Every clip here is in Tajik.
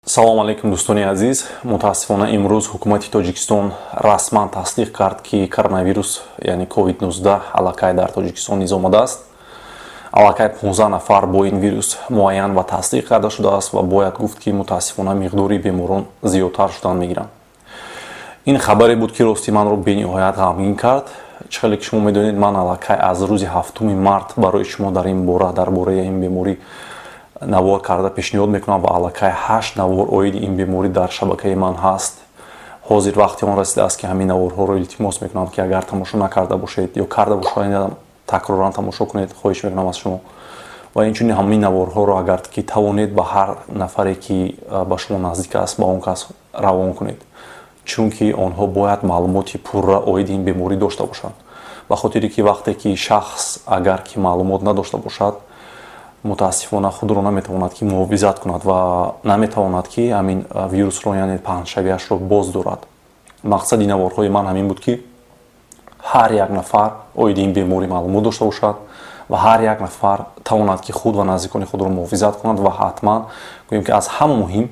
Салом алейкум, дӯстони азиз. Мутаассифона, имрӯз ҳукумати Тоҷикистон расман тасдиқ кард, ки коронавирус, яъне COVID-19, аллакай дар Тоҷикистон низ омадааст. Аллакай 15 нафар бо ин вирус муайян ва тасдиқ карда шудааст ва бояд гуфт, ки мутаассифона, миқдори беморон зиёдтар шудан мегиранд. Ин хабаре буд, ки рости манро бениҳоят ғамгин кард. Чӣ хеле ки шумо медонед, ман аллакай аз рӯзи 7 март барои шумо дар ин бора, дар бораи ин беморӣ навор карда пешниҳод мекунам ва аллакай ҳашт навор оиди ин беморӣ дар шабакаи ман ҳаст. Ҳозир вақти он расидааст, ки ҳамин наворҳоро, илтимос мекунам, ки агар тамошо накарда бошед ё карда бошед, такроран тамошо кунед, хоҳиш мекунам аз шумо. Ва инчунин ҳамин наворҳоро, агар ки тавонед, ба ҳар нафаре, ки ба шумо наздик аст, ба он кас равон кунед, чунки онҳо бояд маълумоти пурра оиди ин беморӣ дошта бошанд, ба хотире ки вақте ки шахс агар ки маълумот надошта бошад, мутаассифона, худро наметавонад ки муҳофизат кунад ва наметавонад ки ҳамин вирусро, яъне паҳншавиашро, боз дорад. Мақсади наворҳои ман ҳамин буд, ки ҳар як нафар оиди ин беморӣ маълумот дошта бошад ва ҳар як нафар тавонад, ки худ ва наздикони худро муҳофизат кунад ва ҳатман гӯем, ки аз ҳама муҳим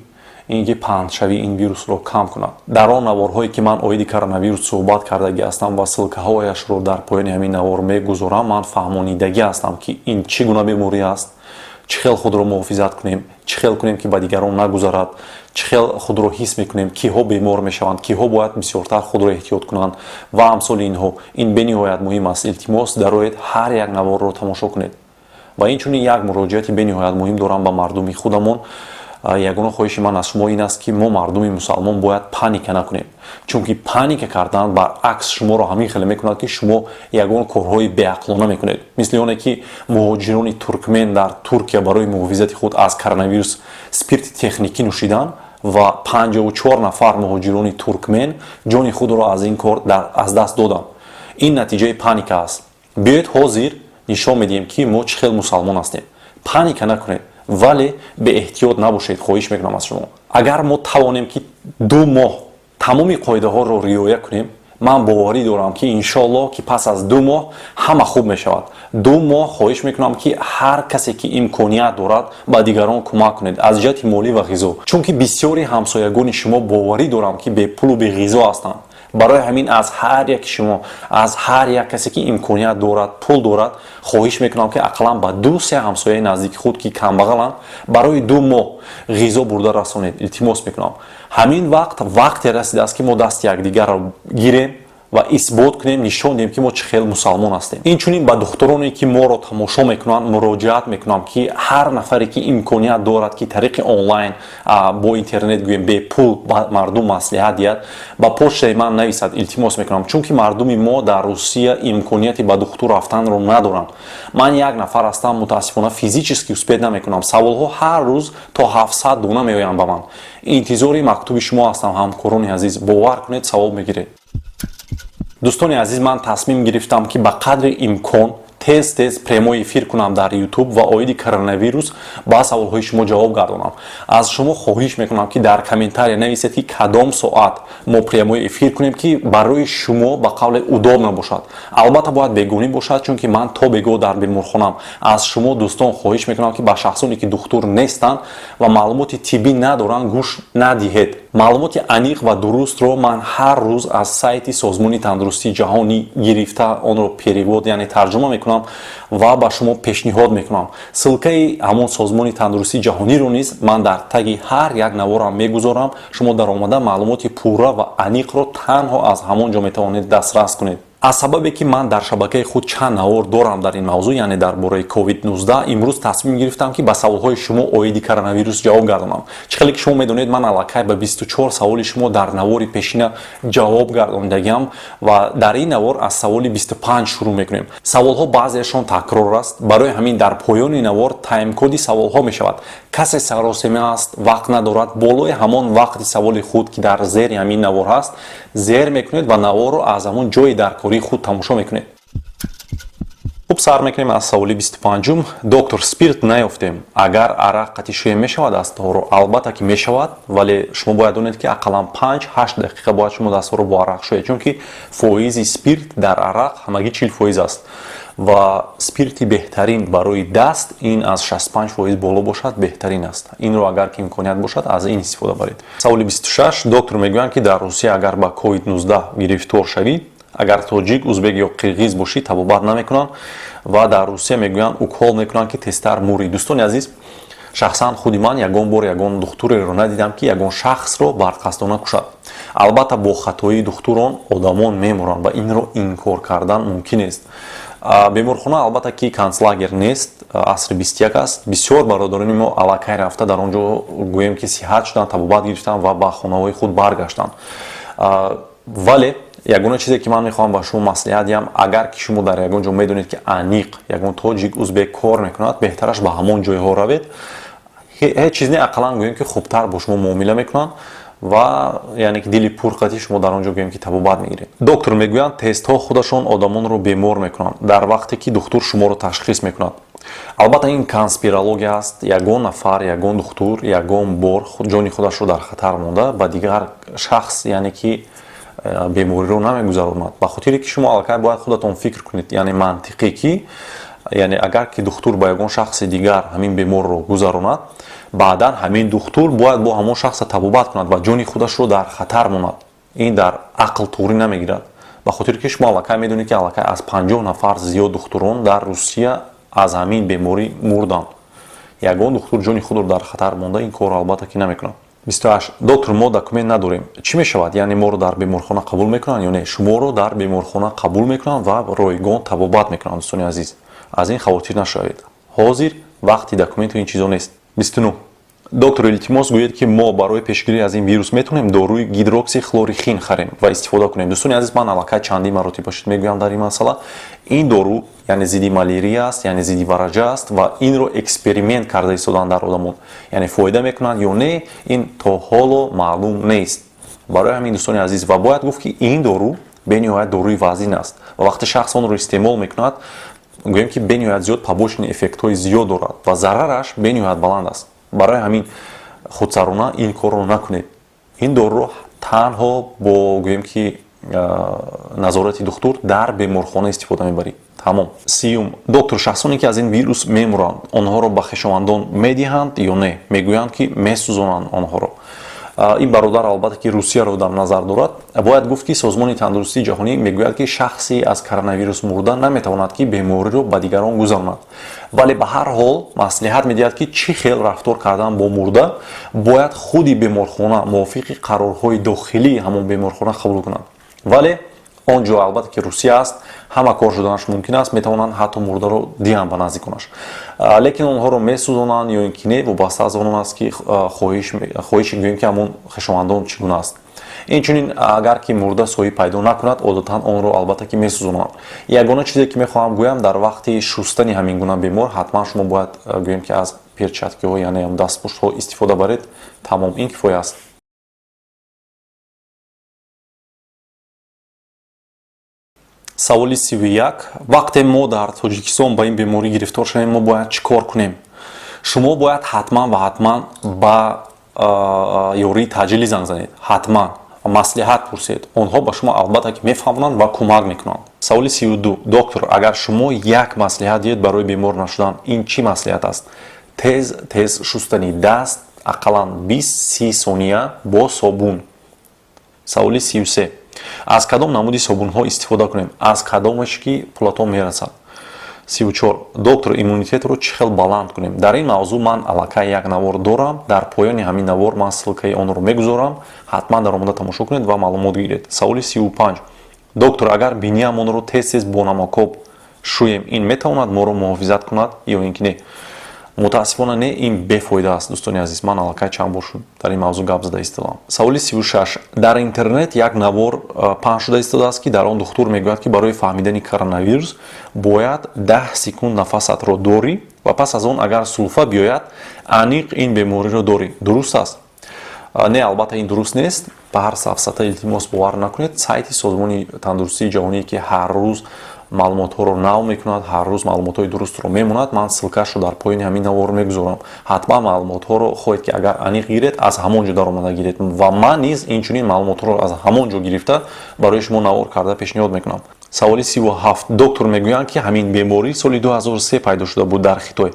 ин ки паҳншавии ин вирусро кам кунад. Дар он наворҳое, ки ман оиди коронавирус суҳбат кардагӣ ҳастам ва ссылка ҳояшро дар поёни ҳамин навор мегузорам, ман фаҳмонидагӣ ҳастам, ки ин чӣ гуна беморӣ аст, чӣ хел худро муҳофизат кунем, чӣ хел кунем, ки ба дигарон нагузарад, чӣ хел худро ҳис мекунем, киҳо бемор мешаванд, киҳо бояд бисёртар худро эҳтиёт кунанд ва амсоли инҳо. Ин бениҳоят муҳим аст. Илтимос, дароед, ҳар як наворро тамошо кунед. Ва инчунин як муроҷиати бениҳоят муҳим дорам ба мардуми худамон. Ягона хоҳиши ман аз шумо ин аст, ки мо, мардуми мусалмон, бояд паника накунем, чунки паника кардан баръакс шуморо ҳамин хеле мекунад, ки шумо ягон корҳои беақлона мекунед, мисли оне ки муҳоҷирони туркмен дар Туркия барои муҳофизати худ аз коронавирус спирти техникӣ нӯшиданд ва 54 нафар муҳоҷирони туркмен ҷони худро аз ин кор аз даст доданд. Ин натиҷаи паника аст. Биёед, ҳозир нишон медиҳем, ки мо чӣ хел мусалмон ҳастем. Паника накунед, вале беэҳтиёт набошед, хоҳиш мекунам аз шумо. Агар мо тавонем, ки 2 моҳ тамоми қоидаҳоро риоя кунем, ман боварӣ дорам, ки иншоаллоҳ, ки пас аз 2 моҳ ҳама хуб мешавад. 2 моҳ хоҳиш мекунам, ки ҳар касе ки имконият дорад, ба дигарон кӯмак кунед аз ҷиҳати молӣ ва ғизо, чунки бисёри ҳамсоягони шумо, боварӣ дорам, ки бепулу беғизо ҳастанд. Барои ҳамин аз ҳар яки шумо, аз ҳар як касе ки имконият дорад, пул дорад, хоҳиш мекунам, ки ақаллан ба ду се ҳамсояи наздики худ, ки камбағаланд, барои 2 моҳ ғизо бурда расонед. Илтимос мекунам. Ҳамин вақт вақте расидааст, ки мо дасти якдигарро гирем ва исбот кунем, нишон диҳем, ки мо чӣ хел мусалмон ҳастем. Инчунин ба духтуроне, ки моро тамошо мекунанд, муроҷиат мекунам, ки ҳар нафаре ки имконият дорад, ки тариқи онлайн, бо интернет, гӯем, бепул ба мардум маслиҳат диҳад, ба почтаи ман нависад, илтимос мекунам, чунки мардуми мо дар Русия имконияти ба духтур рафтанро надоранд. Ман як нафар ҳастам, мутаассифона, физически успеть намекунам. Саволҳо ҳар рӯз то 700 дона меоянд ба ман. Интизори мактуби шумо ҳастам, ҳамкорони азиз. Бовар кунед, савоб мегиред. Дӯстони азиз, ман тасмим гирифтам, ки ба қадри имкон тез тез прямой эфир кунам дар Ютуб ва оиди коронавирус ба саволҳои шумо ҷавоб гардонам. Аз шумо хоҳиш мекунам, ки дар комментария нависед, ки кадом соат мо прямой эфир кунем, ки барои шумо ба қавле удобно бошад. Албатта, бояд бегонӣ бошад, чунки ман то бегоҳ дар беморхонам. Аз шумо, дӯстон, хоҳиш мекунам, ки ба шахсоне, ки духтур нестанд ва маълумоти тиббӣ надоранд, гӯш надиҳед. Маълумоти аниқ ва дурустро ман ҳар рӯз аз сайти Созмони тандурустии ҷаҳонӣ гирифта, онро перевод, яъне тарҷума мекунам ва ба шумо пешниҳод мекунам. Ссылка и ҳамон Созмони тандурустии ҷаҳониро низ ман дар таги ҳар як наворам мегузорам. Шумо дар омада маълумоти пурра ва аниқро танҳо аз ҳамон ҷо метавонед дастрас кунед. Аз сабабе ки ман дар шабакаи худ чанд навор дорам дар ин мавзӯъ, яъне дар бораи COVID-19, имрӯз тасмим гирифтам, ки ба саволҳои шумо оиди коронавирус ҷавоб гардонам. Чӣ хеле ки шумо медонед, ман аллакай ба 24 саволи шумо дар навори пешина ҷавоб гардонидагиам ва дар ин навор аз саволи 25 шурӯъ мекунем. Саволҳо баъзеашон такрор аст, барои ҳамин дар поёни навор таймкоди саволҳо мешавад. Касе саросема аст, вақт надорад, болои ҳамон вақти саволи худ, ки дар зери ҳамин навор ҳаст, зер мекунед ва наворро аз ҳамон ҷои даркории худ тамошо мекунед. Хуб, сар мекунем аз саволи 25-ум. Доктор, спирт наёфтем, агар арақ қатӣ шӯем, мешавад дастҳоро? Албатта ки мешавад, вале шумо бояд донед, ки ақаллан 5-8 дақиқа бояд шумо дастҳоро бо арақ шӯед, чунки фоизи спирт дар арақ ҳамагӣ 40% аст. Ва спирти беҳтарин барои даст ин аз 65% боло бошад, беҳтарин аст. Инро агар ки имконият бошад, аз ин истифода баред. Саволи 26. Доктор мегӯянд, ки дар Русия агар ба COVID-19 гирифтор шавӣ, агар тоҷик, узбек ё қирғиз бошӣ, табобат намекунанд ва дар Русия мегӯянд, укол мекунанд, ки тезтар мурӣ. Дӯстони азиз, шахсан худи ман ягон бор ягон духтуреро надидам, ки ягон шахсро барқасдона кушад. Албатта, бо хатоии духтурон одамон мемуранд ва инро инкор кардан мумкин нест. Беморхона, албатта, ки концлагер нест, асри 21 аст. Бисёр бародарони мо аллакай рафта, дар он ҷо, гӯем ки, сиҳат шуданд, табобат гирифтанд ва ба хонаҳои худ баргаштанд. Вале ягона чизе, ки ман мехоҳам ба шумо маслиҳат диҳам: агар ки шумо дар ягон ҷо медонед, ки аниқ ягон тоҷик, узбек кор мекунад, беҳтараш ба ҳамон ҷойҳо равед. Ҳеҷ чиз не, ақаллан, гӯем ки, хубтар бо шумо муомила мекунанд ва яъне ки дили пурқати шумо дар он ҷо, гӯем ки, табобат мегиред. Доктор мегӯянд, тестҳо худашон одамонро бемор мекунанд, дар вақте ки духтур шуморо ташхис мекунад. Албатта, ин конспирология аст. Ягон нафар, ягон духтур ягон бор ҷони худашро дар хатар монда, ба дигар шахс, яъне ки, бемориро намегузаронад. Ба хотире ки шумо аллакай бояд худатон фикр кунед, яъне мантиқӣ, ки яъне агар ки духтур ба ягон шахси дигар ҳамин беморро гузаронад, баъдан ҳамин духтур бояд бо ҳамон шахса табобат кунад ва ҷони худашро дар хатар монад. Ин дар ақл туғрӣ намегирад. Ба хотире ки шумо аллакай медонед, ки аллакай аз 50 нафар зиёд духтурон дар Русия аз ҳамин беморӣ мурданд. Ягон духтур ҷони худро дар хатар монда, ин корро, албатта, ки намекунад. 28. Доктор, мо документ надорем, чӣ мешавад? Яъне моро дар беморхона қабул мекунанд ё не? Шуморо дар беморхона қабул мекунанд ва ройгон табобат мекунанд. Дӯстони азиз, аз ин хавотир нашавед, ҳозир вақти документу ин чизо нест. 29. Доктор, илтимос, гӯед, ки мо барои пешгирӣ аз ин вирус метавонем доруи гидроксихлорохин харем ва истифода кунем? Дӯстони азиз, ман аллакай чандин маротиба шуд мегӯям дар ин масъала. Ин дору, яъне, зидди малярия аст, яъне зидди вараҷа аст ва инро эксперимент карда истоданд дар одамон, яъне фоида мекунанд ё не, ин то ҳоло маълум нест. Барои ҳамин, дӯстони азиз, ва бояд гуфт, ки ин дору бениҳоят доруи вазин аст ва вақте шахс онро истеъмол мекунад, гӯем ки, бениҳоят зиёд побочный эффектҳои зиёд дорад ва зарараш бениҳоят баланд аст. Барои ҳамин худсарона ин корро накунед. Ин доруро танҳо бо, гӯем ки, назорати духтур дар беморхона истифода мебаред, тамом. 30-юм. Доктор, шахсоне ки аз ин вирус мемуранд, онҳоро ба хешовандон медиҳанд ё не? Мегӯянд, ки месӯзонанд онҳоро. Ин бародар, албатта, ки Русияро дар назар дорад. Бояд гуфт, ки Созмони тандурустии ҷаҳонӣ мегӯяд, ки шахси аз коронавирус мурда наметавонад, ки бемориро ба дигарон гузаронад, вале ба ҳар ҳол маслиҳат медиҳад, ки чӣ хел рафтор кардан бо мурда бояд худи беморхона мувофиқи қарорҳои дохилии ҳамон беморхона қабул кунад. Вале он ҷо, албатта, ки Русия аст, ҳама кор шуданаш мумкин аст, метавонанд ҳатто мурдаро диҳанд ба наздиконаш. Лекин онҳоро месӯзонанд ё ин ки не, вобаста аз он аст, ки хоҳиши, гӯем ки, ҳамон хешовандон чӣ гуна аст. Инчунин, агар ки мурда соҳиб пайдо накунад, одатан онро, албатта, ки месӯзонанд. Ягона чизе, ки мехоҳам гӯям: дар вақти шустани ҳамин гуна бемор ҳатман шумо бояд, гӯем ки, аз перчаткиҳо, яъне дастпӯштҳо истифода баред. Тамом, ин кифоя аст. Саволи 31. Вақте мо дар Тоҷикистон ба ин беморӣ гирифтор шавем, мо бояд чӣ кор кунем? Шумо бояд ҳатман ва ҳатман ба ёрии таъҷилӣ занг занед, ҳатман маслиҳат пурсед. Онҳо ба шумо, албатта, ки мефаҳмонанд ва кӯмак мекунанд. Саволи 32. Доктор, агар шумо як маслиҳат диҳед барои бемор нашудан, ин чӣ маслиҳат аст? Тез тез шустани даст, ақаллан 20-30 сония бо собун. Саволи 33. Аз кадом намуди собунҳо истифода кунем? Аз кадомеш ки пулатон мерасад. 34. Доктор, иммунитетро чӣ хел баланд кунем? Дар ин мавзӯъ ман аллакай як навор дорам. Дар поёни ҳамин навор ман ссылкаи онро мегузорам, ҳатман дар омода тамошо кунед ва маълумот гиред. Саволи 35. Доктор, агар биниямонро тез тез бо намакоб шӯем, ин метавонад моро муҳофизат кунад ё ин ки не? Мутаассифона, не, ин бефоида аст. Дӯстони азиз, ман аллакай чанд бор шуд дар ин мавзӯъ гап зада истодам. Саволи 36. Дар интернет як навор паҳн шуда истодааст, ки дар он духтур мегӯяд, ки барои фаҳмидани коронавирус бояд 10 секунд нафасатро дорӣ ва пас аз он агар сулфа биёяд, аниқ ин бемориро дорӣ. Дуруст аст? Не, албатта, ин дуруст нест. Ба ҳар сафсата, илтимос, бовар накунед. Сайти Созмони тандурустии ҷаҳоние, ки ҳар рӯз маълумотҳоро нав мекунад, ҳар рӯз маълумотҳои дурустро мемонад, ман ссылкашро дар поёни ҳамин навор мегузорам. Ҳатман маълумотҳоро хоҳед, ки агар аниқ гиред, аз ҳамон ҷо даромада гиред ва ман низ инчунин маълумотҳоро аз ҳамон ҷо гирифта, барои шумо навор карда пешниҳод мекунам. Саволи 37: доктор, мегӯянд, ки ҳамин беморӣ соли 2003 пайдо шуда буд дар Хитой,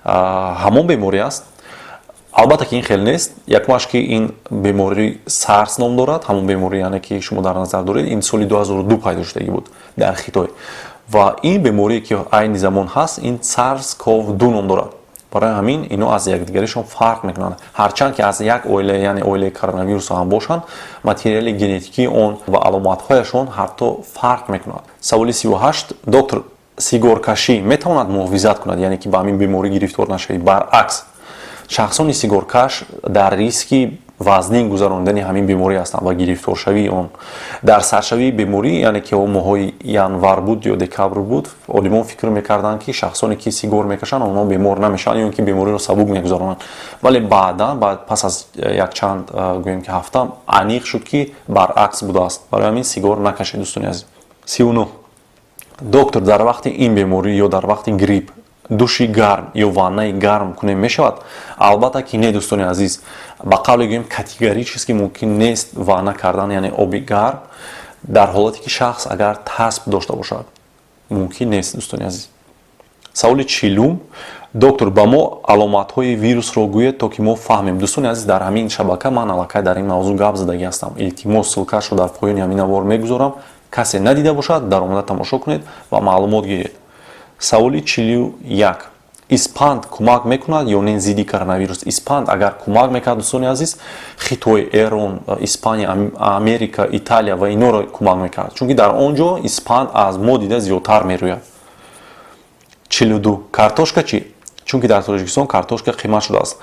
ҳамон беморӣ аст? Албатта ки ин хел нест. Якумаш, ки ин беморӣ САРС ном дорад. Ҳамон беморӣ, яъне ки шумо дар назар доред, ин соли 2002 пайдо шудагӣ буд дар Хитой ва ин беморие, ки айни замон ҳаст, ин SARS CoV 2 ном дорад. Барои ҳамин ино аз якдигаришон фарқ мекунанд. Ҳарчанд ки аз як оила, яъне оилаи коронавирусо ҳам бошанд, материали генетикии он ва аломатҳояшон ҳатто фарқ мекунад. Саволи 38: доктор, сигоркашӣ метавонад муҳофизат кунад, яъне ки ба ҳамин беморӣ гирифтор нашавӣ? Баръакс, шахсони сигоркаш дар риски вазнин гузаронидани ҳамин беморӣ ҳастанд ва гирифторшавии он. Дар саршавии беморӣ, яъне ки моҳҳои январ буд ё декабр буд, олимон фикр мекарданд, ки шахсоне, ки сигор мекашанд, онҳо бемор намешаванд ё ин ки бемориро сабук мегузаронанд. Вале баъдан, пас аз якчанд, гӯем ки, ҳафта, аниқ шуд, ки баръакс будааст. Барои ҳамин сигор накашед, дӯстони азиз. 39: доктор, дар вақти ин беморӣ ё дар вақти грипп души гарм ё ваннаи гарм кунем, мешавад? Албатта ки не, дӯстони азиз. Ба қавле гӯем, категорически мумкин нест ванна кардан, яъне оби гарм, дар ҳолате ки шахс агар тасб дошта бошад, мумкин нест, дӯстони азиз. Саволи 40: доктор, ба мо аломатҳои вирусро гӯед, то ки мо фаҳмем. Дӯстони азиз, дар ҳамин шабака ман аллакай дар ин мавзӯъ гап задагӣ ҳастам. Илтимос, ссылка шро дар поёни ҳамин навор мегузорам. Касе надида бошад, даромада тамошо кунед ва маълумот гиред. Саволи 41: испанд кӯмак мекунад ё не зидди коронавирус? Испанд агар кӯмак мекард, дӯстони азиз, Хитой, Эрон, Испания, Америка, Италия ва инора кӯмак мекард, чунки дар он ҷо испанд аз мо дида зиёдтар мерӯяд. 42: картошка чӣ? Чунки дар Тоҷикистон картошка қимат шудааст.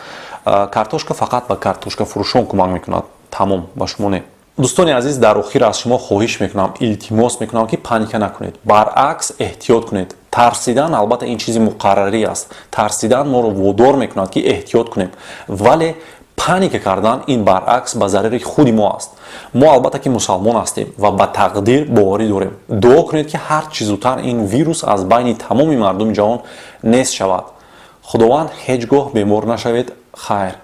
Картошка фақат ба картошкафурӯшон кӯмак мекунад, тамом, ба шумо не. Дӯстони азиз, дар охир аз шумо хоҳиш мекунам, илтимос мекунам, ки паника накунед, баръакс, эҳтиёт кунед. Тарсидан, албатта, ин чизи муқаррарӣ аст. Тарсидан моро водор мекунад, ки эҳтиёт кунем, вале паника кардан ин баръакс ба зарари худи мо аст. Мо, албатта ки, мусалмон ҳастем ва ба тақдир боварӣ дорем. Дуо кунед, ки ҳар чӣ зудтар ин вирус аз байни тамоми мардуми ҷаҳон нест шавад. Худованд, ҳеҷ гоҳ бемор нашавед. Хайр.